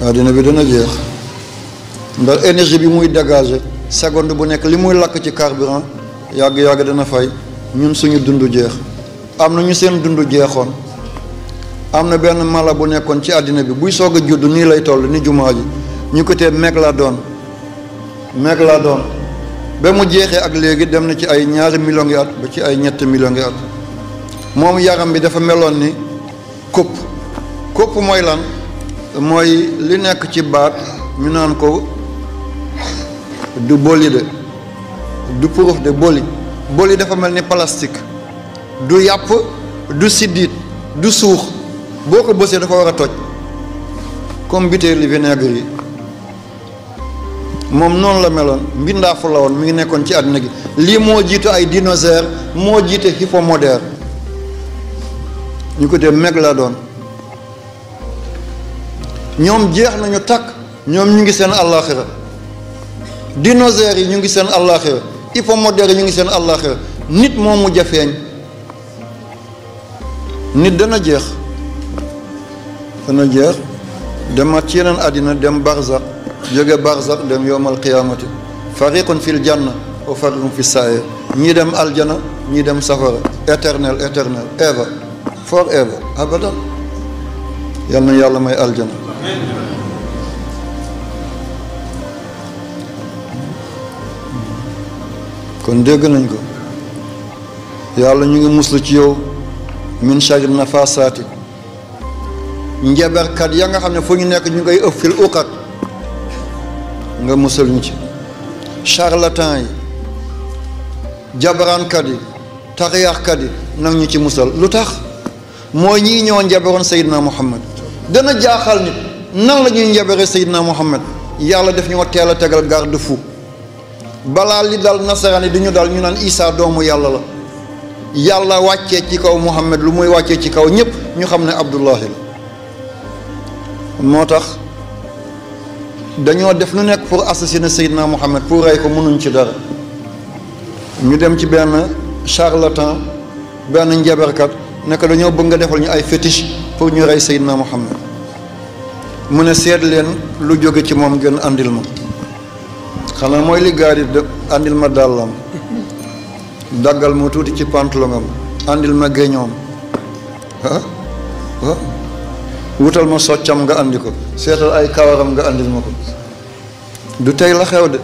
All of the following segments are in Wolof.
àddina bi dana jeex ndax énergie bi muy dégager seconde bu nekk li muy lakk ci carburant yàgg-yàgg dana fay. ñun suñu dund jeex am na ñu seen dund jeexoon am na benn mala bu nekkoon ci àddina bi buy soog a judd nii lay toll ni jumaa ji ñu ko tee Mégalodon ba mu jeexee ak léegi dem na ci ay 2 millions ngi at ba ci ay 3 millions ngi at moom yaram bi dafa meloon ni kopp mooy lan mooy li nekk ci baat ñu naan ko du boli de du puruf de boli dafa mel ni plastique du yàpp du siddiit du suux boo ko bësee dafa war a toj comme butéeli vinaigre yi moom noonu la meloon mbindaafu la woon mi ngi nekkoon ci àddina gi lii moo jiitu ay dinosaure moo jiite hippomodère ñu ko dee Mégalodon ñoom jeex nañu takk ñoom ñu ngi seen àllaaxira dinosaures yi ñu ngi seen àllaaxira hippomodère yi ñu ngi seen àllaaxira nit moo mujj a feeñ nit dana jeex demaat ci yeneen àddina dem barzak jóge barzak dem yowmal qiyaamati fariqun fil janna wa fariqun fi saa'ir ñii dem aljana ñii dem safara éternel ever forever abadan yal na yàlla may aljana kon dégg nañ ko yàlla ñu ngi muslu ci yow min sharri nafasaati njaberkat ya nga xam ne fu ñu nekk ñu ngay ëff fil uqat nga musal ñu ci charlatan yi jabaraankat yi taxiyaaxkat yi nag ñu ci musal lu tax mooy ñii ñoo njaberoon Seydina Muhammad dana jaaxal nit nan la ñuy njabere Seydina Muhammad yàlla def ñoo teel a tegal garde fou balaa li dal nasaraan yi di ñu dal ñu naan Isaa doomu yàlla la yàlla wàccee ci kaw Muhammad lu muy wàccee ci kaw ñëpp ñu xam ne Abdullahi la moo tax dañoo def lu nekk pour assassiner Seydina Muhammad pour rey ko mënuñ ci dara ñu dem ci benn charlatan benn njaberkat nekk dañoo bëgg nga defal ñu ay fétiche pour ñu rey Seydina Muhammad mu ne seet leen lu jóge ci moom gën andil ma xanaa mooy li gaa yi de andil ma dàllam daggal ma tuuti ci pantalongam andil ma géñoom wutal ma soccam nga andi ko seetal ay kawaram nga andil ma ko du tey la xew de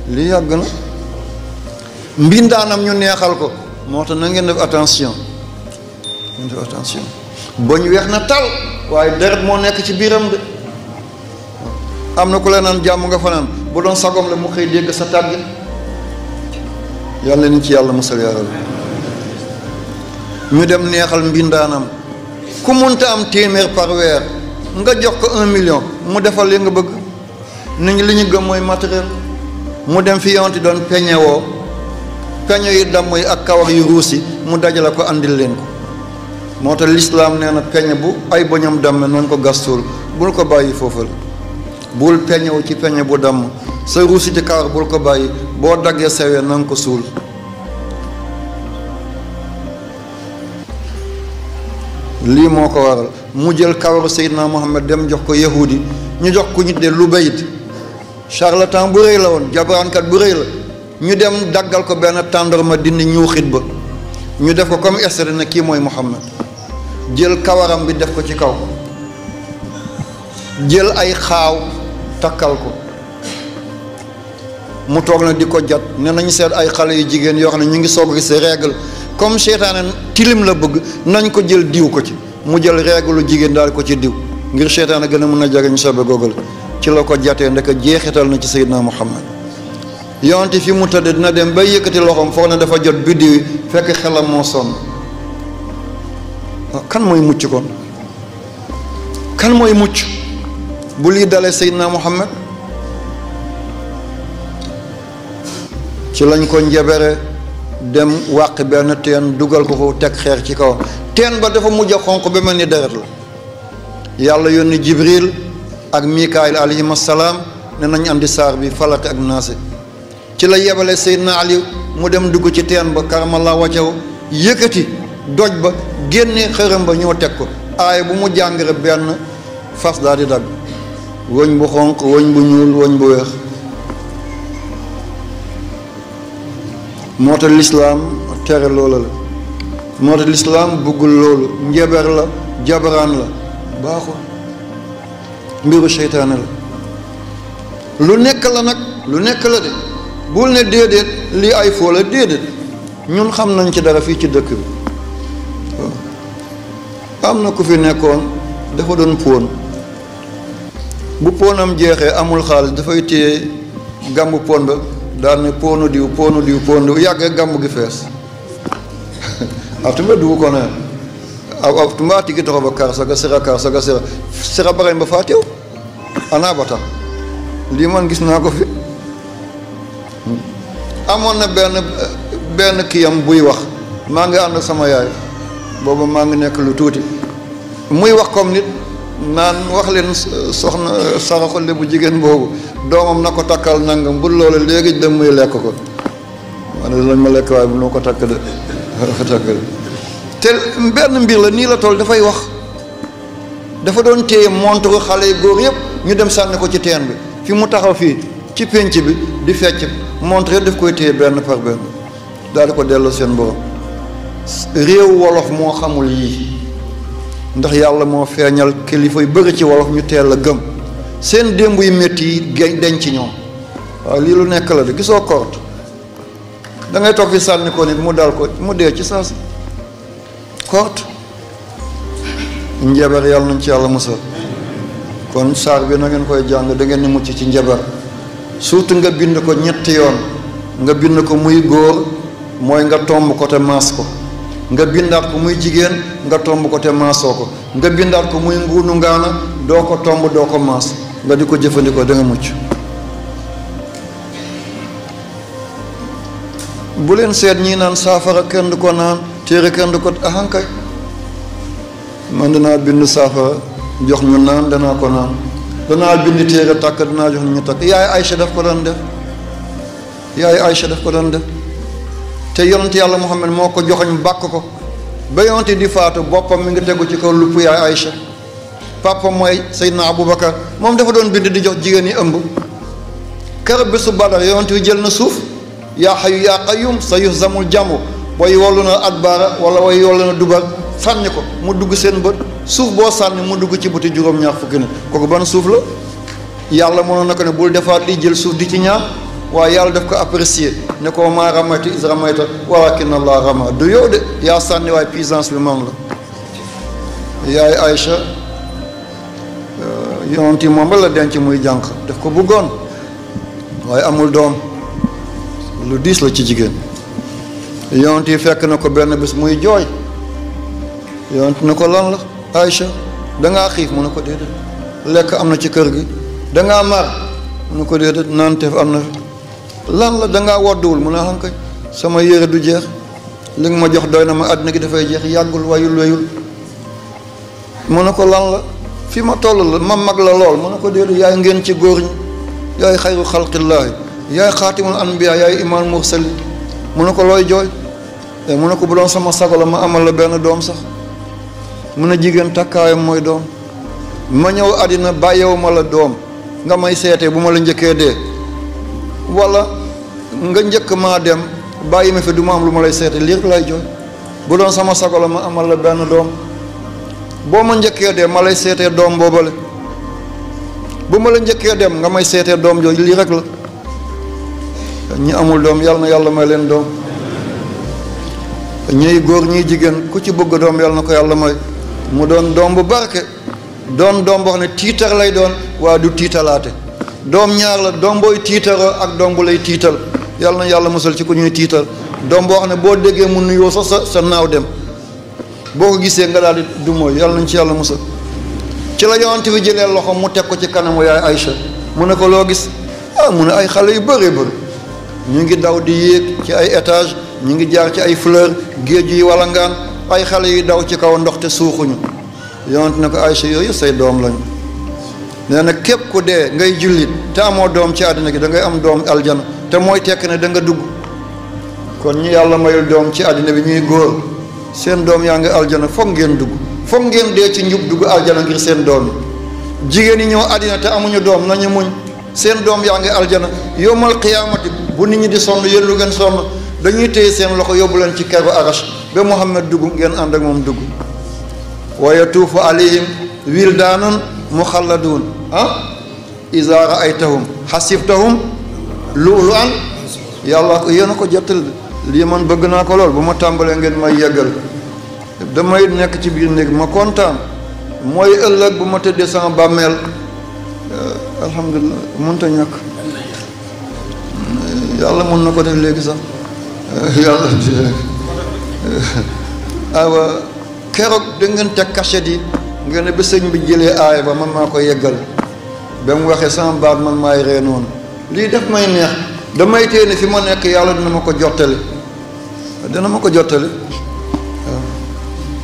li yàgg na mbindaanam ñu neexal ko moo tax na ngeen def attention boñ weex na tal waaye deret moo nekk ci biiram de am na ku la naan jàmm nga fanaan bu doon sagom la mu xëy dégg sa tàgg yàlla ni ci yàlla musal yaral ñu dem neexal mbindaanam ku munta am téeméer par weer nga jox ko 1 million mu defal li nga bëgg nit ñi li ñu gëm mooy matériel mu dem fi yonti doon peñewoo peñe yu damm yi ak kawar yu ruus yi mu dajale ko andil leen ko moo tax lislaam nee na peñe bu ay boñam damme noonu ko gastuul bul ko bàyyi foofu la bul peñewu ci peñe bu damm sa ruusi ci kawar bul ko bàyyi boo daggee sewee na nga ko suul lii moo ko waral mu jël kawaru Seydina Muhammad dem jox ko yahudi ñu jox ko ñu de Lubayt charlatan bu rëy la woon jabaraankat bu rëy la ñu dem daggal ko benn tàndarma dindi ñuuxit ba ñu def ko comme estre na kii mooy Muhammad jël kawaram bi def ko ci kaw jël ay xaaw takkal ko mu toog na di ko jat ne nañu seet ay xale yu jigéen yoo xam ne ñu ngi soog gis règle comme seytaane tilim la bëgg nañ ko jël diw ko ci mu jël règle lu jigéen daal ko ci diw ngir seytaane gën a mën a jariñ sobe googal ci la ko jatee ndeka jeexital na ci Seydina Muhammad yonte fi mu tëdd dina dem bay yëkkati loxoom foog na dafa jot biddiw yi fekk xelam moo sonn kan mooy mucc kon kan mooy mucc bu lii dalee Seydina Muhammad ci lañ ko njebere dem wàq benn teen dugal ko foofu teg xeer ci kaw teen ba dafa mujj a xonq ba mel ni deret la yàlla yónni Jibril ak Mikaayil alayhim assalaam ne nañ andi saar bi falaq ak naas ci la yebale Seydina Ali mu dem dugg ci teen ba karamallahu wajhahu yëkkati doj ba génne xërëm ba ñoo teg ko aaya bu mu jàng rek benn fas daal di dagg wëñ bu xonq wëñ bu ñuul wëñ bu weex. moo tax lislaam tere loola la, moo tax lislaam buggul loolu, njeber la jabaraan la baaxul, mbiru seytaane la. lu nekk la nag, lu nekk la de, bul ne déedéet lii ay foo la, déedéet ñun xam nañ ci dara fii ci dëkk bi. am na ku fi nekkoon dafa doon póon, bu póonam jeexee amul xaalis dafay téye gàmbu pon ba daal ne póonu diw póonu diw póonu diw yàggee gàmbu gi fees artumbe dugu ko ne aw tumba tigi toxo ba kar saga sira barañ ba faa teew ana ba tax lii man gis naa ko fi. amoon na benn kiyam buy wax, maa ngi ànd ak sama yaay booba maa ngi nekk lu tuuti, muy wax comme nit naan wax leen soxna saraxule bu jigéen boobu doomam na ko takkal nangam bu loolu léegi dem muy lekk ko ma ne lañ ma lekk waaye bu noo ko takk de te benn mbir la nii la toll. dafay wax, dafa doon téye montre xale yu góor yëpp ñu dem sànni ko ci teen bi, fi mu taxaw fii ci pénc bi di fecc montre daf koy téye benn par benn daal di ko delloo seen borom. réew wolof moo xamul yii, ndax yàlla moo feeñal kilifa yu bëri ci wolof ñu teel a gëm seen démb yu métti yi denc ci ñoom. waaw lii lu nekk la de, gisoo korte da ngay toog fi sànni ko nit mu dal ko mu dee ci saa si. korte njabar yàlla nañ ci yàlla musal. kon saar bi na ngeen koy jàng da ngeen ni mucc ci njabar, surtout nga bind ko ñetti yoon. nga bind ko muy góor mooy nga tomb ko te maas ko, nga bindaat ko muy jigéen nga tomb ko te maasoo ko, nga bindaat ko muy nguunu ngaana doo ko tomb doo ko maas, nga di ko jëfandikoo da nga mucc. bu leen seet ñii naan saafara kenn du ko naan, téere kenn du ko ahankay. man danaa bind saafara jox ñu naan, danaa ko naan. danaa bind téere takk danaa jox ñu takk. yaay Aïcha daf ko doon def, yaay Aïcha daf ko doon def. te yonent yàlla Muhammad moo ko joxoñ bàkk ko ba yonent di faatu boppam mi ngi tegu ci kaw lupp yaay Aïcha. papa mooy Seydina Aboubacar, moom dafa doon bind di jox jigéen ñi ëmb. keroog bésu Badar yonent wi jël na suuf, yaa xayu yaa qayyum sa yuhzamul jamu, way wollu na adbaara wala way wollu na dubar, sànni ko mu dugg seen bët. suuf boo sànni mu dugg ci bëti juróom-ñaar fukki ne kooku ban suuf la. yàlla mënoon na ko ne bul defaat lii jël suuf di ci ñaar, waaye yàlla daf ko apprécier ne ko maa ramayta iz ramayta walaakin Allah rama, du yow de yaa sànni waaye puissance bi man la. yaay Aïcha yonent yi moom la denc muy jànq, daf ko bëggoon waaye amul doom, lu diis la ci jigéen. yonent yi fekk na ko benn bés muy jooy, yonent na ko lan la Aïcha dangaa xiif mu ne ko déedéet, lekk am na ci kër gi. dangaa mar mu ne ko déedéet, naan teef am na fi. lan la dangaa wodduwul mu ne xam kay sama yére du jeex, li nga ma jox doy na ma, àddina gi dafay jeex, yàggul wayul weyul. mu ne ko lan la, fi ma toll la ma mag la lool mu ne ko déedéet, yaay ngeen ci góor ñi, yaay xayru xalqillaahi, yaay xaatimul anbiya, yaay imaam mursali. mu ne ko looy jooy, mu ne ko bu doon sama sago la ma amal la benn doom sax. mu ne jigéen takkaayam mooy doom, ma ñëw àddina bàyyewu ma la doom nga may seetee bu ma la njëkkee dee, wala nga njëkk maa dem bàyyi ma fi du ma am lu ma lay seete, lii rek lay jooy. bu doon sama sago la ma amal la benn doom, boo ma njëkkee dee ma lay seetee doom boobale, bu ma la njëkkee dem nga may seetee doom jooju, lii rek la. ñi amul doom yàlla na yàlla may leen doom, ñiy góor ñiy jigéen ku ci bëgg doom yàlla na ko yàlla may, mu doon doom bu barke, doon doom boo xam ne tiitar lay doon waaye du tiitalaate. doom ñaar la, doom booy tiitaroo ak doom bu lay tiital. yàlla na yàlla musal ci ku ñuy tiital. doom boo xam ne boo déggee mu nuyoo sax sa naaw dem, boo ko gisee nga daal di du mooy, yàlla nañ ci yàlla musal. ci la yonent bi jëlee loxo mu teg ko ci kanamu yaay Aïcha, mu ne ko loo gis. mu ne ay xale yu bëree bëri ñu ngi daw di yéeg ci ay étage, ñu ngi jaar ci ay fleur, géej yi wala ngaan, ay xale yu daw ci kaw ndox te suuxuñu. yonent ne ko Aïcha yooyu say doom lañu. nee na képp ku dee ngay jullit te amoo doom ci àddina gi da ngay am doom aljana, te mooy tekk ne da nga dugg. kon ñi yàlla mayul doom ci àddina bi ñuy góor, seen doom yaa ngi aljana, foog ngeen dugg, foog ngeen dee ci njub dugg aljana ngir seen doom yi. jigéen ñi ñëw àddina te amuñu doom nañu muñ seen doom yaa ngi aljana yowmal qiyaamati bu nit ñi di sonn yéen lu ngeen sonn dañuy téye seen loxo yóbbu leen ci keru arash ba Muhammad dugg ngeen ànd ak moom dugg wa yatuufu alayhim wildaanun muxalladuun iza raaytahum xasibtahum lu'lu'an yàlla yéen a ko jottal lii man bëgg naa ko lool bu ma tàmbalee ngeen may yeggal damay nekk ci biir néeg ma kontaan mooy ëllëg bu ma tëddee sama bàmmeel alhamdulilah mënta ñàkk yàlla mën na ko def léegi sax yàlla awa keroog da ngeen teg cachet yi ngeen ne ba sëñ bi jëlee aaya ba man maa ko yeggal ba mu waxee sama baat man maay ree noonu lii def may neex damay téye ne fi ma nekk yàlla dina ma ko jottali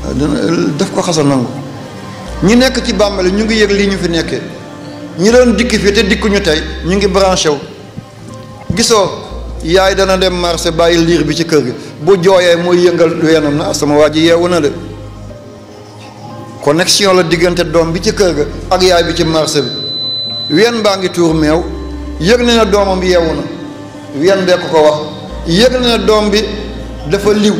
waaw dina def ko xasa nangu ñi nekk ci bàmmeel ñu ngi yëg lii ñu fi nekkee ñi doon dikk fii te dikkuñu tey ñu ngi branché wu gisoo yaay dana dem marché bàyyi liir bi ci kër gi bu jooyee mooy yëngal weenam na sama waa ji yeewu na de connexion la diggante doom bi ci kër ga ak yaay bi ci marché bi ween baa ngi tuur meew yëg na ne doomam yeewu na ween bee ko wax yëg na ne doom bi dafa liw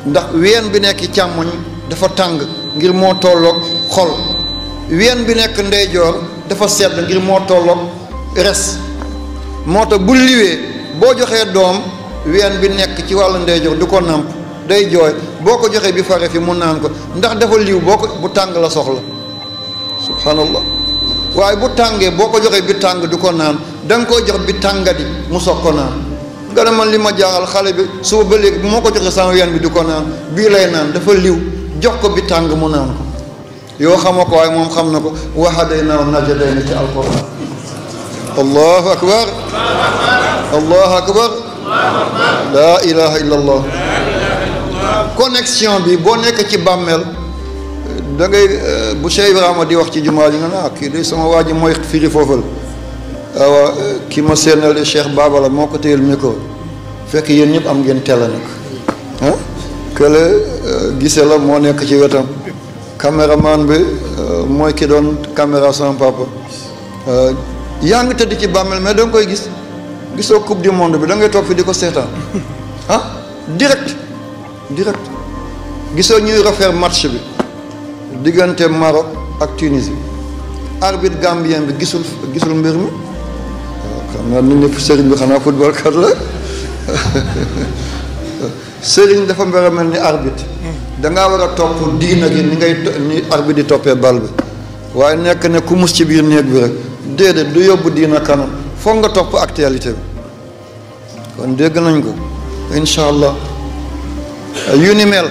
ndax ween bi nekk càmmoñ dafa tàng ngir moo tolloog xol ween bi nekk ndeyjoor dafa sedd ngir moo tolloog res moo tax bu liwee boo joxee doom ween bi nekk ci wàllu ndeyjoor du ko nàmp day jooy boo ko joxee bi fare fi mu naan ko ndax dafa liw boo ko bu tàng la soxla subhanallah waaye bu tàngee boo ko joxee bi tàng du ko naan da nga koy jox bi tàngadi mu soog ko naan nga ne man li ma jaaxal xale bi suba ba léegi bu moo ko joxee sama ween bi du ko naan bii lay naan dafa liw jox ko bi tàng mu naan ko yoo xamoo ko waaye moom xam na ko wa hadaynaahu najdayni ci alquran allahu akbar allahu akbar laa ilaha illa allah connexion bi boo nekk ci bàmmeel da ngay bu Cheikh Ibrahima di wax ci jumaa ji nga ne kii de sama waa ji mooy firi foofal waaw ki ma seenal Cheikh Baba la moo ko téyel micro fekk yéen ñëpp am ngeen télé nag kële gise la moo nekk ci wetam caméraman bi mooy ki doon caméra sama papa yaa ngi tëdd ci bàmmeel mais da nga koy gis gisoo coupe du monde bi da ngay toog fi di ko seetaan direct gisoo ñuy refaire match bi diggante Maroc ak Tunisie arbitre gambien bi gisul mbir mi xam naa nit ñi sëriñ bi xanaa football kat la sëriñ dafa mbir a mel ni arbitre dangaa war a topp diina gi ni arbitre di toppee bal bi waaye nekk ne ku mus ci biir néeg bi rek déedéet du yóbbu diina kanam foog nga topp actualité bi kon dégg nañ ko incha allah yu ni mel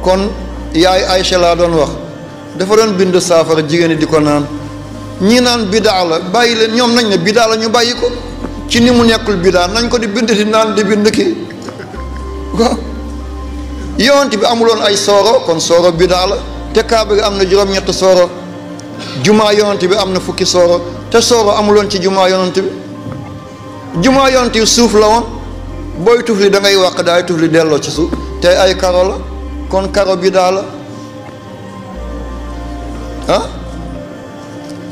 kon yaay Aïcha laa doon wax dafa doon bind saafara jigéen ñi di ko naan ñii naan bidaa la bàyyi leen ñoom nañ ne bidaa la ñu bàyyi ko ci ni mu nekkul bidaa nañ ko di bind di naan di bind kii waaw yonent bi amuloon ay sooro kon sooro bidaa la te kaaba gi am na juróom-ñett sooro jumaa yonent bi am na fukki sooro te sooro amuloon ci jumaa yonent bi jumaa yonent bi suuf la woon booy tufli da ngay wàq daay tufli delloo ci suuf te ay karo la kon karo bidaa la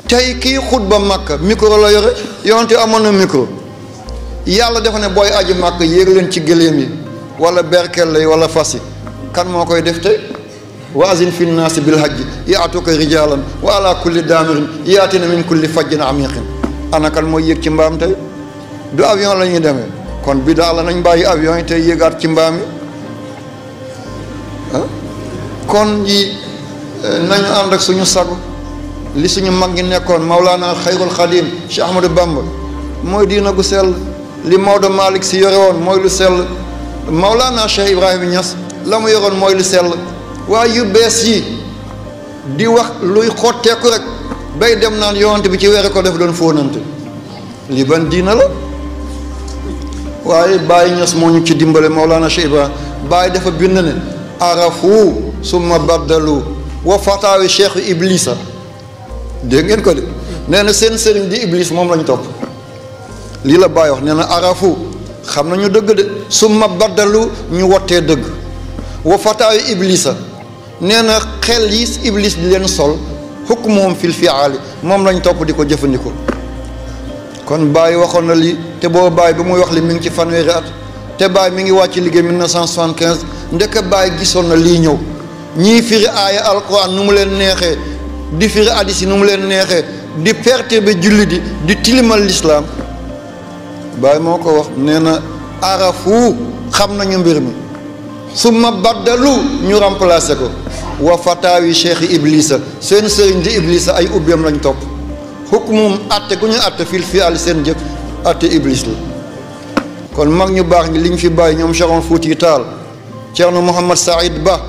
tey kii xutba Makka micro la yore yonent amoon na micro yàlla dafa ne booy aji Makka yéeg leen ci gëléem yi wala berkel yi wala fas yi kan moo koy def tey wa azin fi nnaasi bil hajji yaatuka rijalan wa ala kulli daamirin yaatina min kulli fajjin amiqin ana kan mooy yéeg ci mbaam tey du avion la ñuy demee kon bidaa la nañ bàyyi avion yi tey yéegaat ci mbaam yi kon yi nañu ànd ak suñu sago li suñu mag ñi nekkoon Maulana Xayrul Xadim Cheikh Ahmadou Bamba mooy diina gu sell li Maodo Malick si yore woon mooy lu sell Maulana Cheikh Ibrahima Niass la mu yoroon mooy lu sell waaye yu bees yi di wax luy xotteeku rek bay dem naan yonent bi ci weere ko def doon fóonante li ban diina la waaye Baye Niass moo ñu ci dimbale Maulana Cheikh Ibrahima Baye dafa bind ne arafu summa baddalu wa fataawi cheikh iblisa dégg ngeen ko de nee na seen sëriñ di iblis moom lañ topp lii la Baye wax nee na arafu xam nañu dëgg de summa baddalu ñu wottee dëgg wa fataawi iblisa nee na xel yi iblis di leen sol hukmuhum fil fi'aali moom lañ topp di ko jëfandikoo. kon Baye waxoon na lii te boo Baye ba muy wax li mi ngi ci fanweeri at te Baye mi ngi wàcc liggéey 1975 ndeke Baye gisoon na lii ñëw ñii firi aaya alquran nu mu leen neexee di firi hadis yi nu mu leen neexee di perte ba julli di tilimal l'islam. Baye moo ko wax nee na arafu xam nañu mbir mi summa baddalu ñu remplacé ko wa fataawi cheikh iblisa seen sëriñ di iblisa ay ubbeem lañ topp hukmum atte gu ñu atte fil fi al seen jëf atte iblis la. kon mag ñu baax ñi liñ fi bàyyi ñoom Cheikh Omar Fouti Tall Ceerno Mouhamad Saïd Ba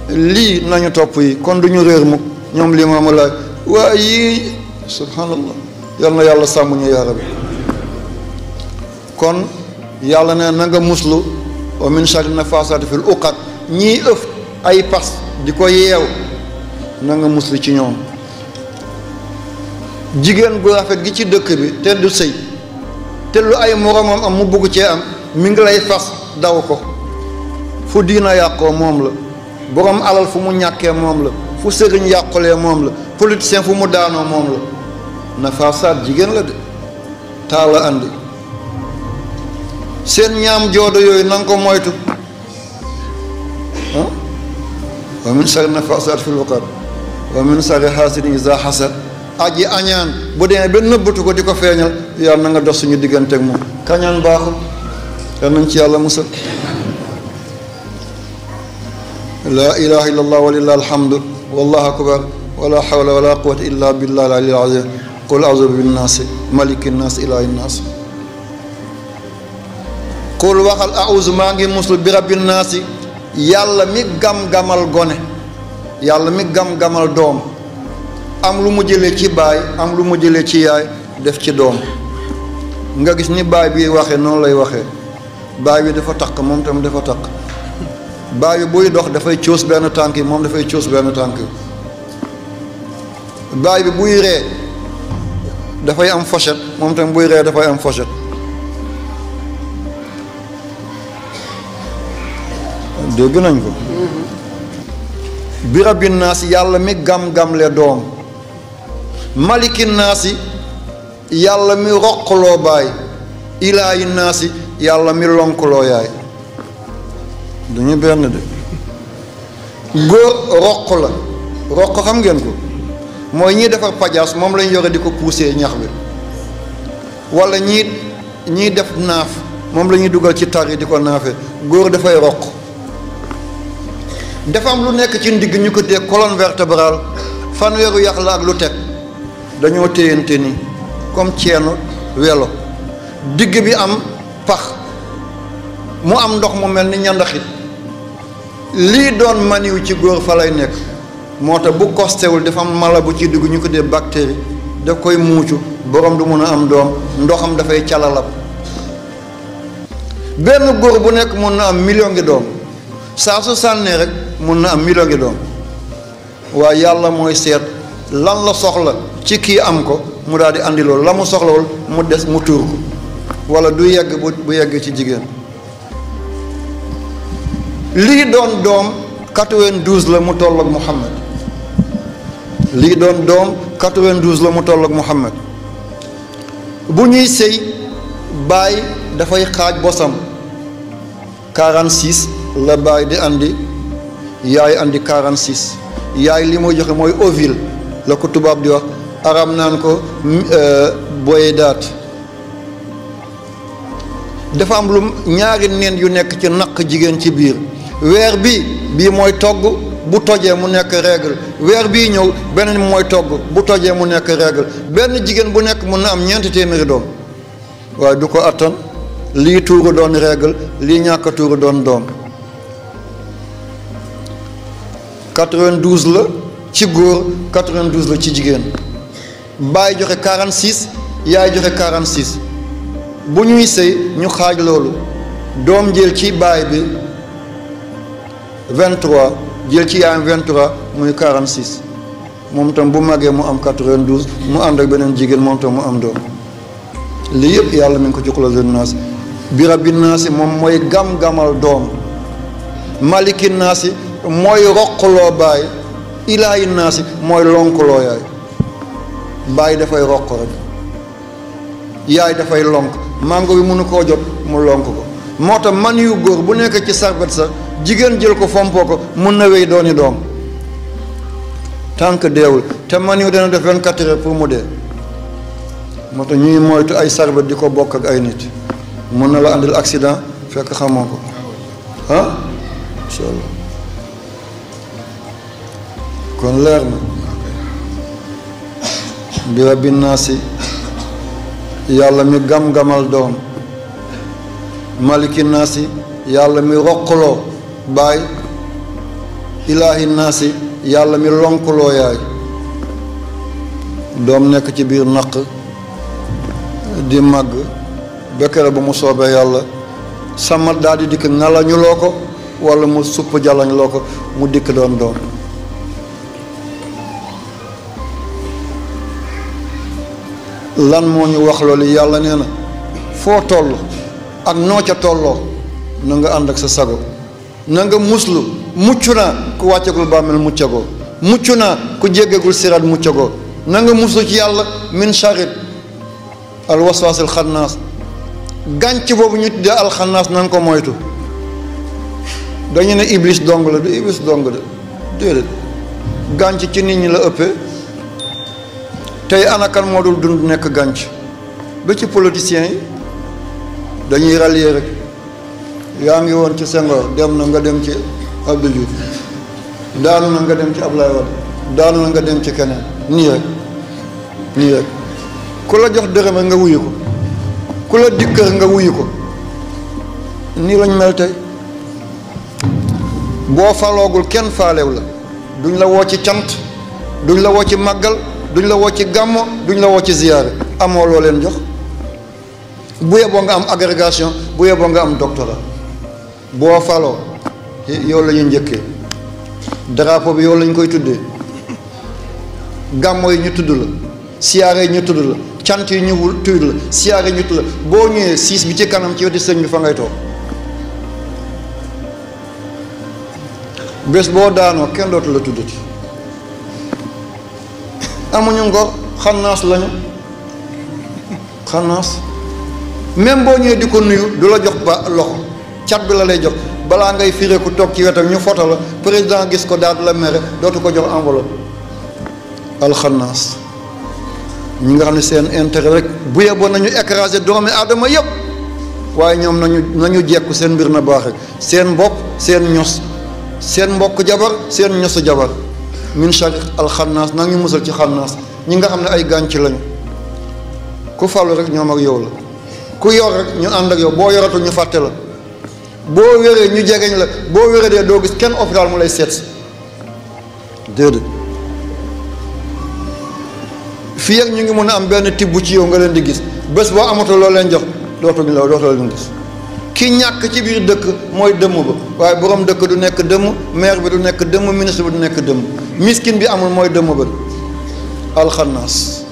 lii nañu topp yi kon duñu réer mukk ñoom Limaamu Laay waaye yii subhanallah yal na yàlla sàmm ñu yaa rabbi. kon yàlla ne na nga muslu wa min sharri nafaasaati fil uqad ñii ëf ay pas di ko yeew na nga muslu ci ñoom. jigéen gu rafet gi ci dëkk bi te du sëy te lu ay moromam am mu bugg cee am mi ngi lay fas daw ko fu diina yàqoo moom la borom alal fu mu ñàkkee moom la fu sëriñ yàqulee moom la politicien fu mu daanoo moom la nafaasaat jigéen la de taala andi seen ñaam joodo yooyu na nga ko moytu wa min sharri nafaasaat fil uqad wa min sharri haasidin izaa hasad aji añaan bu demee ba nëbbatu ko di ko feeñal yàlla na nga dox suñu diggante ak moom kañaan baaxul yal nañ ci yàlla musal. laa ilaha illa allah walillahi alhamdu wallahu akbar wala hawla wala quwwata illa billahi al-aliyyil azim qul a'udhu bin naasi maliki naas ilaahi naas qul waxal a'udhu maa ngi muslu bi rabbin naasi yàlla mi gam-gamal gone yàlla mi gam-gamal doom am lu mu jëlee ci baay am lu mu jëlee ci yaay def ci doom nga gis ni baay bi waxee noonu lay waxee baay bi dafa takk moom tam dafa takk baay bi buy dox dafay coos benn tànk yi moom dafay coos benn tànk yi baay bi buy ree dafay am fochette moom tam buy ree dafay am fochette dégg nañ ko bi rabbin naasi yàlla mi gam-gamle doom malikin naasi yàlla mi roqloo baay ilaahi naasi yàlla mi lonkloo yaay duñu benn de góor roq la roq xam ngeen ko mooy ñiy defar pajaas moom lañ yore di ko pousser ñax bi walla ñii def naaf moom la ñuy dugal ci tar yi di ko naafe góor dafay roq dafa am lu nekk ci ndigg ñu ko dee colonne vertébrale fanweeru yax la ak lu teg dañoo téyante ni comme ceenu welo digg bi am pax mu am ndox mu mel ni ñandaxit lii doon maniw ci góor fa lay nekk moo tax bu kostewul dafa am mala bu ci dugg ñu ko dee bactérie daf koy muucu borom du mun a am doom ndoxam dafay calalab benn góor bu nekk mun na am million ngi doom saa su sànnee rek mun na am million ngi doom waaye yàlla mooy seet lan la soxla ci kii am ko mu daal di andi loolu la mu soxlawul mu des mu tuur ko wala du yegg bu yegg ci jigéen lii doon doom 92 la mu toll ak Muhammad lii doon doom 92 la mu toll ak Muhammad bu ñuy sëy baay dafay xaaj bosam 46 la baay di andi yaay andi 46 yaay li muy joxe mooy ovule la ko tubaab di wax arab naan ko boyedaat dafa am lu ñaari nen yu nekk ci naq jigéen ci biir weer bii mooy togg bu tojee mu nekk règle weer bii ñëw beneen mooy togg bu tojee mu nekk règle benn jigéen bu nekk mun na am 4 téeméeri doom waaye du ko attan lii tuuru doon règle lii ñàkk tuuru doon doom 92 la ci góor 92 la ci jigéen baay joxe 46 yaay joxe 46 bu ñuy sëy ñu xaaj loolu doom jël ci baay bi 23 jël ci yaayam 23 muy 46 moom tam bu màggee mu am 92 mu ànd ak beneen jigéen moom tam mu am doom lii yëpp yàlla mi ngi ko ci xulóo naasi bi rabbi naasi moom mooy gam-gamal doom maliki naasi mooy roqloo baay ilaahi naasi mooy lonkuloo yaay. baay dafay roq rek, yaay dafay lonk, mango bi mënu koo jot mu lonk ko. moo tax man yu góor bu nekk ci sarbet sax jigéen jël ko fompoo ko mun na wéy dooni doom tant que deewul, te man yu dana def 24 heures pour mu dee. moo tax ñuy moytu ay sarbet di ko bokk ak ay nit, mun na la andil accident fekk xamoo ko ah incha allah. kon leer na bi rabbi naasi yàlla mi gam-gamal doom, maliki naasi yàlla mi roqloo baay, ilaahi naasi yàlla mi lonkuloo yaay. doom nekk ci biir naq di màgg bekkere ba mu soobee yàlla sama daal di dikk ngalañu loo ko wala mu supp jalañ loo ko mu dikk doon doom. lan moo ñu wax loolu? yàlla nee na foo toll ak noo ca tolloo na nga ànd ak sa sago, na nga muslu. mucc naa ku wàccagul bàmmeel muccagoo, mucc naa ku jéggagul siraat muccagoo. na nga muslu ci yàlla min charit al waswaas al xannaas, gànc boobu ñu tuddee alxannaas na nga ko moytu. dañu ne iblis dong la, du iblis dong de déedéet, gànc ci nit ñi la ëppee. tey anakan moo dul dund nekk gànc? ba ci politiciens yi dañuy rallier rek. yaa ngi woon ci Senghor, dem na nga dem ci Abdou Diouf, daanu na nga dem ci Ablaye Wade, daanu na nga dem ci keneen. nii rek nii rek ku la jox dërëm nga wuyu ko, ku la dikkër nga wuyu ko. nii lañ mel tey. boo faloogul kenn faalew la, duñ la woo ci cant, duñ la woo ci màggal, duñ la woo ci gàmmo, duñ la woo ci ziyaare. amoo loo leen jox. bu yeboo nga am agrégation, bu yeboo nga am doctorat. boo faloo yow la ñuy njëkkee, drapeau bi yow lañ koy tuddee, gàmmo yi ñu tudd la, siyaare yi ñu tudd la, cant yi ñu tudd la, siyaare yi ñu tudd la. boo ñëwee siis bi ci kanam ci wetu sëñ bi fa ngay toog. bés boo daanoo kenn dootu la tuddati. amuñu ngor, xannaas lañu, xannaas. même boo ñëwee di ko nuyu du la jox ba loxo, cat bi la lay jox. balaa ngay firé ku toog ci wetam ñu foto la, président gis ko daal la mere, dootu ko jox enveloppe. alxannaas. ñi nga xam ne seen intérêt rek bu yeboon nañu écraser doomi aadama yëpp, waaye ñoom nañu jekku seen mbir na baax rek, seen bopp, seen ños, seen mbokk jabar, seen ñosu jabar. min shar alxannaas nag ñu musal ci xannaas, ñi nga xam ne ay gànc lañu. ku falu rek ñoom ak yow la, ku yor rek ñu ànd ak yow, boo yoratul ñu fàtte la, boo wéree ñu jegeñ la, boo wéree dee doo gis kenn hôpital mu lay seet. déedéet. fii ak ñu ngi mën a am benn tibb ci yow nga leen di gis, bés boo amatul loo leen jox dootoo leen gis. ki ñàkk ci biir dëkk mooy dëmm ba, waaye borom dëkk du nekk dëmm, maire bi du nekk dëmm, ministre bi du nekk dëmm. miskin bi amul mooy dëmm ba. alxannaas.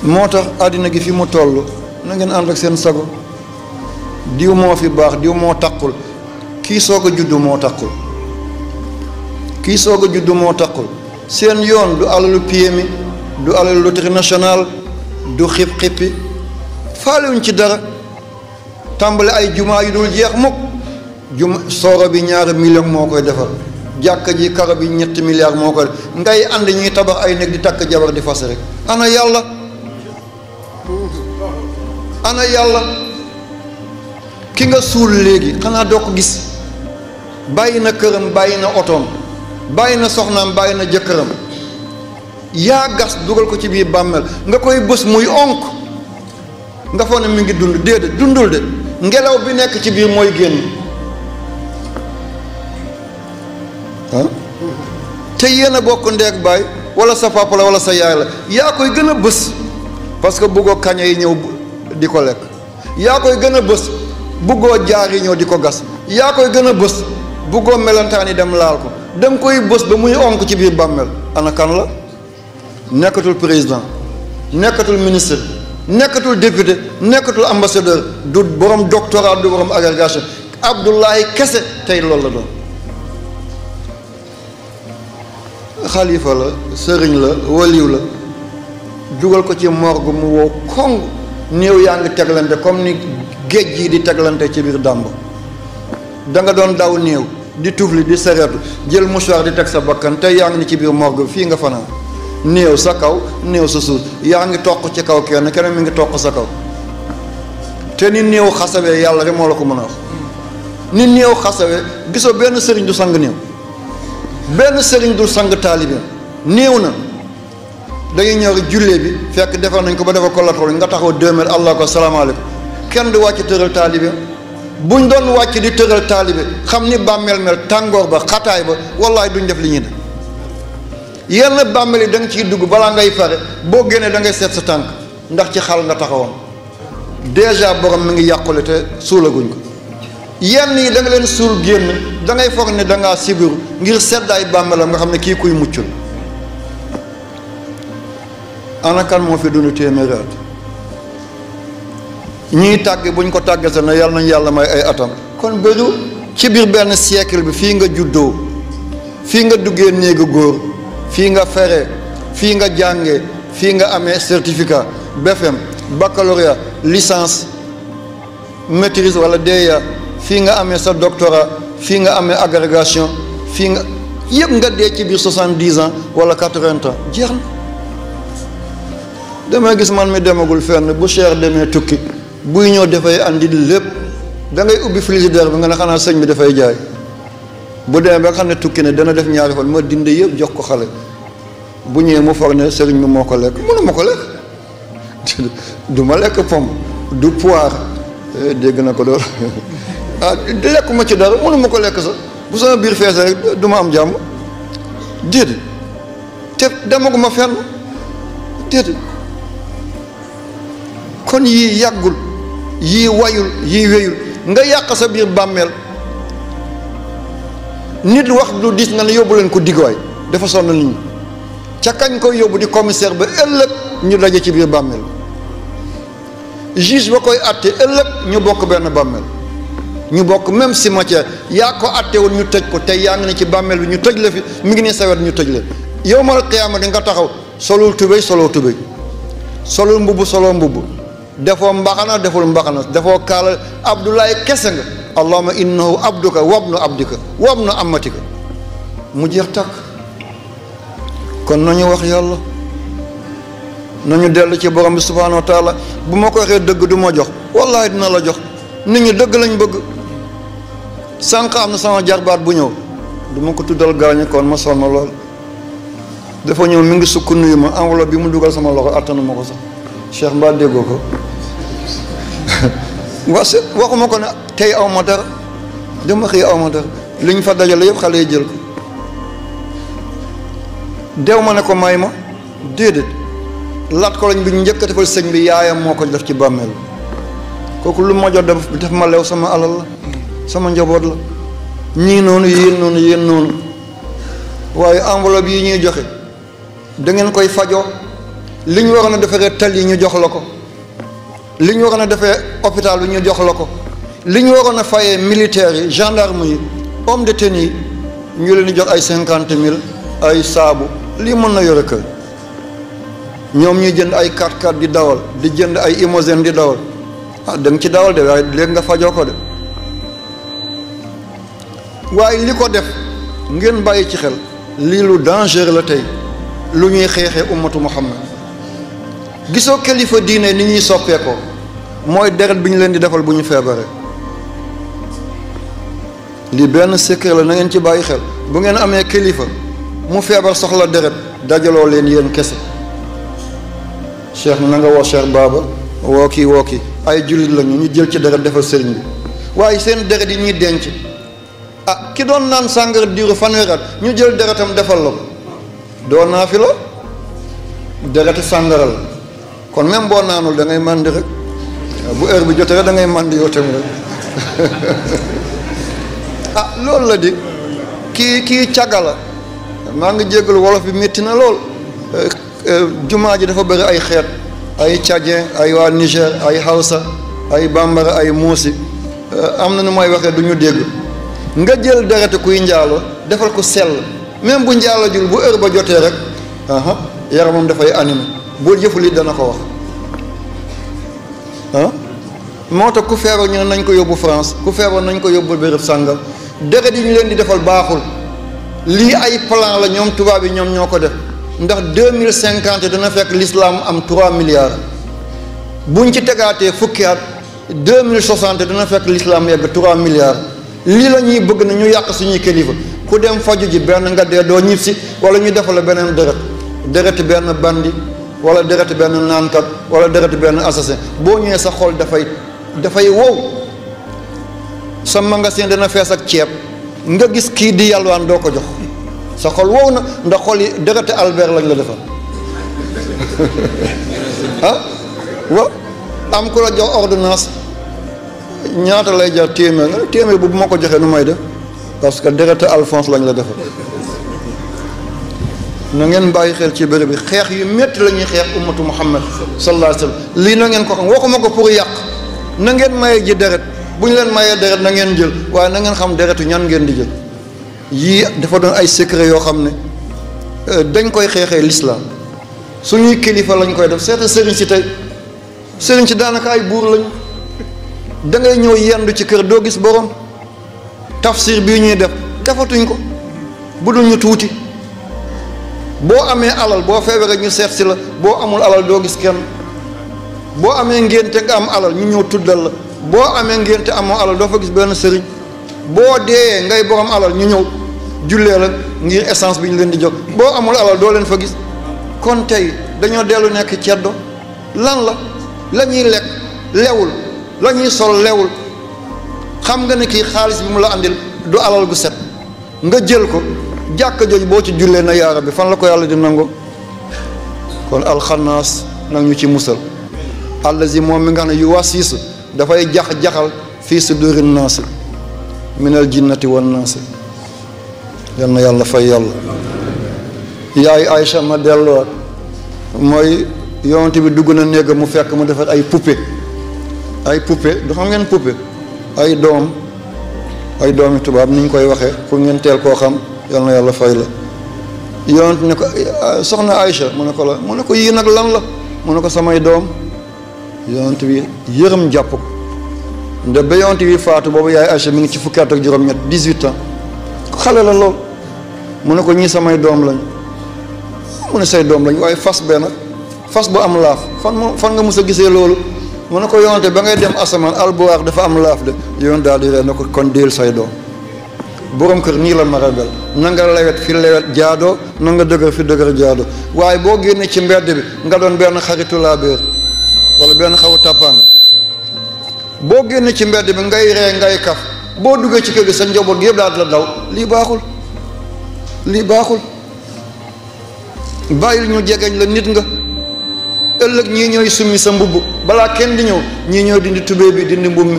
moo tax àddina gi fi mu toll na ngeen ànd ak seen sago. diw moo fi baax, diw moo taqul. kii soog a juddu moo taqul, kii soog a juddu moo taqul. seen yoon du alalu PMI, du alalu loterie nationale, du xip-xippi. faalewuñ ci dara. tàmbale ay jumaa yu dul jeex mukk. sooro bi ñaari million moo koy defar, jàkka ji karo bi 7 milliards moo koy def. ngay ànd ñuy tabax ay néeg di takk jabar di fas rek. ana yàlla, ana yàlla. ki nga suul léegi xanaa doo ko gis. bàyyi na këram, bàyyi na otoom, bàyyi na soxnaam, bàyyi na jëkkëram. yaa gas dugal ko ci biir bàmmeel nga koy bës muy onk nga foog ne mi ngi dund. déedéet, dundul de, ngelaw bi nekk ci biir mooy génn. te yéen a bokk ndeeg baay, wala sa papa la wala sa yaay la, yaa koy gën a bës parce que buggoo kaña yi ñëw di ko lekk. yaa koy gën a bës buggoo jaar yi ñëw di ko gas. yaa koy gën a bës buggoo melentaan yi dem laal ko. danga koy bës ba muy onk ci biir bàmmeel. ana kan la? nekkatul président, nekkatul ministre, nekkatul député, nekkatul ambassadeur, du borom doctorat, du borom agrégation. Abdullahi kese tey loolu la doon xalifa la sëriñ la waliw la dugal ko ci morgue mu wow koŋ néew yaa ngi teglante comme ni géej gi di teglante ci biir dàmb da nga doon daw néew di tufli di sereetu jël mouchoir di teg sa bakkan tey yaa ngi ni ci biir morgue fii nga fanaan néew sa kaw néew sa suuf yaa ngi toq ci kaw keneen mi ngi toq sa kaw te ni néew xasawee yàlla rek moo la ko mën a wax ni néew xasawee gisoo benn sëriñ du sang néew benn sëriñ du sang taalibe néew na dañuy ñëw jullee bi fekk defar nañ ko ba defar ko latol nga taxaw 2 mètres allah ko salaamaaleykum kenn du wàcc tëral taalibe buñ doon wàcc di tëral taalibe xam ni bàmmeel mel tàngoor ba xataay ba wallaay duñ def li ñuy def yenn bàmmeel yi da nga ciy dugg balaa ngay fare boo génnee da ngay seet sa tànk ndax ci xal nga taxawoon déjà borom mi ngi yàqule te suulaguñ ko yenn yi da nga leen suul génn da ngay foog ne da ngaa sibiru ngir seddaay bàmmeelam nga xam ne kii kuy muccul ana kan moo fi dund téeméeri at ñiy tàgge buñ ko tàggee sa ne yàlla nañ yàlla may ay atam kon bëriw ci biir benn siècle bi fii nga juddoo fii nga duggee néegu góor fii nga fere fii nga jàngee fii nga amee certificat BFM baccalauréat licence maîtrise wala DEA fii nga amee sa doctorat fii nga amee agrégation fii nga yëpp nga dee ci biir 70 ans wala 80 ans jeex na damay gis man mi demagul fenn bu Cheikh demee tukki buy ñëw dafay andi lépp da ngay ubbi frigidaire bi nga ne xanaa sëñ bi dafay jaay bu demee ba nga xam ne tukki ne dana def ñaari fan ma dindi yëpp jox ko xale bu ñëwee mu foog ne sëriñ bi moo ko lekk mënu ma ko lekk du ma lekk pomme du poire dégg na ko doon ah lekkuma ci dara mënu ma ko lekk sax bu sama biir feesee rek du ma am jàmm déedéet te demaguma fenn déedéet kon yii yàggul yii wayul yii wéyul nga yàq sa biir bàmmeel nit wax lu diis nga ne yóbbu leen ko diggaay dafa sonn nit ñi ca kañ koy yóbbu di commissaire ba ëllëg ñu daje ci biir bàmmeel juge ba koy àtte ëllëg ñu bokk benn bàmmeel ñu bokk même cimetière yaa ko àttewul ñu tëj ko tey yaa ngi ne ci bàmmeel bi ñu tëj la fi mi ngi ne sawet ñu tëj la yowmal qiyaama di nga taxaw solul tubéy soloo tubéy solul mbubb soloo mbubb defoo mbaxana deful mbaxana defoo kaala Abdoulaye kese nga allahumma innahu abduka wabnu abdika wabnu amatika mu jeex takk kon nañu wax yàlla nañu dellu ci borom bi subhaanahu wa taala bu ma ko waxee dëgg du ma jox wallahi dina la jox nit ñi dëgg lañ bëgg sànq am na sama jarbaat bu ñëw du ma ko tuddal gaañu kon ma sonn lool dafa ñëw mi ngi sukk nuyu ma enveloppe bi mu dugal sama loxo attanu ma ko sax Cheikh mbaa déggoo ko waxuma ko ne tey aw ma dara dama xëy aw ma dara liñ fa dajale yëpp xale yi jël ko dew ma ne ko may ma déedéet lat ko lañ bi ñu njëkk a defal sëñ bi yaayam moo ko def ci bàmmeel kooku lu ma jot def ma lew sama alal la sama njaboot la ñii noonu yéen noonu waaye enveloppe yi ñuy joxe da ngeen koy fajoo li ñu waroon a defaree tal yi ñu jox la ko li ñu waroon a defee hôpital bi ñu jox la ko li ñu waroon a fayee militaires yi gendarme yi homme de tenue yi ñu leen di jox ay 50 000 ay saabu lii mën na yore kër ñoom ñuy jënd ay 4x4 di dawal di jënd ay limousine di dawal ah da nga ci dawal de waaye léegi nga fajoo ko de waaye li ko def ngeen bàyyi ci xel lii lu danger la tey lu ñuy xeexee ummatu muhammad gisoo kilifa diine ni ñuy soppeekoo mooy deret bi ñu leen di defal bu ñu feebaree lii benn secret la na ngeen ci bàyyi xel bu ngeen amee kilifa mu feebar soxla deret dajaloo leen yéen kese cheikh na nga woo cheikh baaba woo kii ay jullit lañu ñu jël ci deret defal sëriñ bi waaye seen deret yi ñuy denc ah ki doon naan sàngara diiru fanweeri at ñu jël deretam defal la ko doo naa fi la dereti sàngara la kon même boo naanul da ngay màndi rek bu heure bi jotee rek da ngay màndi yow tamit rek ah loolu la di kii càgga la maa ngi jéggalu wolof bi métti na lool jumaa ji dafa bëri ay xeet ay tchadien ay waa Niger ay Hausa ay bambara ay muusi am na nu mooy waxee du ñu dégg nga jël dereti kuy njaalo defal ko sell même bu njaalo jul bu heure ba jotee rek yaramam dafay animé boo jëful it dana ko wax moo tax ku feebar ñu ne nañ ko yóbbu France ku feebar nañ ko yóbbu béréb sàngam deret yi ñu leen di defal baaxul lii ay plan la ñoom tubaab yi ñoom ñoo ko def ndax 2050 dana fekk l'islam am 3 milliards buñ ci tegaatee fukki at 2060 dana fekk l'islam yegg 3 milliards lii la ñuy bëgg na ñu yàq suñuy kilifa ku dem faju ji benn nga dee doo ñib si wala ñu defal la beneen dereti benn bandi wala dereti benn naankat wala dereti benn assassin boo ñëwee sa xol dafay wow sa magasin dana fees ak ceeb nga gis kii di yalwaan doo ko jox sa xol wow na ndax xol yi dereti Albert lañ la defal waaw am ku la jox ordonnance ñaata lay jar téeméer bu ma ko joxee nu may def parce que dereti Alphonse lañ la defal na ngeen bàyyi xel ci béréb bi xeex yu métti la ñuy xeex ummatu Muhammad sallallahu alayhi wa sallam lii na ngeen ko xam waxuma ko pour yàq na ngeen maye ji deret bu ñu leen mayee deret na ngeen jël waaye na ngeen xam deretu ñan ngeen di jël yii dafa doon ay secret yoo xam ne dañ koy xeexee l'islam suñuy kilifa lañ koy def seeta sëriñ si tey sëriñ si daanaka ay buur lañu da ngay ñëw yendu ci kër doo gis borom tafsir bii ñuy def defatuñ ko bu dul ñu tuuti boo amee alal boo feebaree ñu seet si la boo amul alal doo gis kenn boo amee ngénte nga am alal ñu ñëw tuddal la boo amee ngénte amoo alal doo fa gis benn sëriñ boo deeyee ngay borom alal ñu ñëw jullee la ngir essence bi ñu leen di jox boo amul alal doo leen fa gis kon tey dañoo dellu nekk ceddo lan la ñuy lekk lewul la ñuy sol lewul xam nga ne kii xaalis bi mu la andil du alal gu set nga jël ko jàkka jooju boo ci jullee na yaara bi fan la ko yàlla di nango kon alxanaas nag ñu ci musal allazi moom mi nga xam ne yu wasiisu dafay jax-jaxal fii suduri naasi minal jinnati wan naasi yal na yàlla fay yàlla yaay Aïcha ma delluwaat mooy yonent bi dugg na néeg mu fekk mu defar ay poupée du xam ngeen poupée ay doomi tubaab ni ñu koy waxee pour ngeen teel koo xam yal na yàlla fay la yonent ne ko soxna Aïcha mu ne ko yii nag lan la mu ne ko samay doom yonent bi yërëm jàpp ko nde ba yonent bi faatu boobu yaay Aïcha mi ngi ci fukki at ak juróom-ñett 18 ans xale la lool mu ne ko ñii samay doom lañ mu ne say doom lañ waaye fas benn fas bu am laaf fan nga mus a gisee loolu mu ne ko yonent ba ngay dem asamaan albuwaax dafa am laaf de yoon daal di ree na ko kon déel say doom borom kër nii la marabel na nga lewet fi lewet jaadoo na nga dëgër fi dëgër jaadoo waaye boo génnee ci mbedd bi nga doon benn xaritu laa béer wala benn xawu tàppaan boo génnee ci mbedd bi ngay ree ngay kaf boo duggee ci kër gi sa njaboot gi yëpp daal la daw lii baaxul bàyyil ñu jegeñ la nit nga ëllëg ñii ñooy summi sa mbubb balaa kenn di ñëw ñii ñoo dindi tubéy bi dindi mbubb mi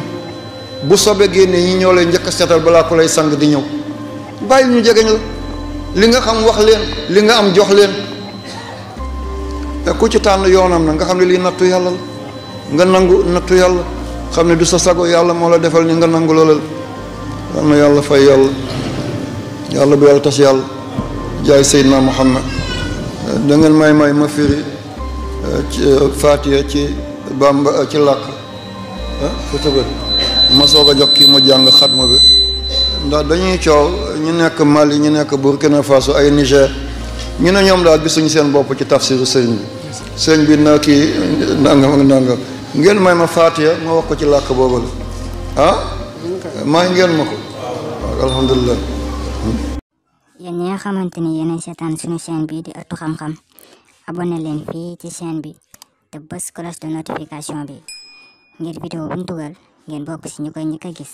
bu sobe génnee ñi ñoo lay njëkk a setal balaa ku lay sang di ñëw bàyyil ñu jegeñ la li nga xam wax leen li nga am jox leen ku ci tànn yoonam na nga xam ne lii nattu yàlla la nga nangu nattu yàlla xam ne du sa sago yàlla moo la defal ni nga nangu loola yal na yàlla fay yàlla bu yàlla tas yàlla jaay Seydina Muhammad da ngeen may ma firi Faatiha ci Bamba ci làkk fu tëbët ma soog a jox kii mu jàng xatma bi ndax dañuy coow ñu nekk Mali ñu nekk Burkina Faso ay Niger ñu ne ñoom daal gisuñu seen bopp ci tafsiru sëriñ bi na kii nangam ngeen may ma Faatiha ma wax ko ci làkk boobu la may ngeen ma ko alhamdulilah. yéen ñi nga xamante ni yéen a seetaan suñu chaîne bi di Ëttu Xam-Xam abonné leen fii ci chaîne bi te bës cloche de notification bi ngir vidéo bu ñu dugal ngeen bokk ci ñu koy njëkk a gis.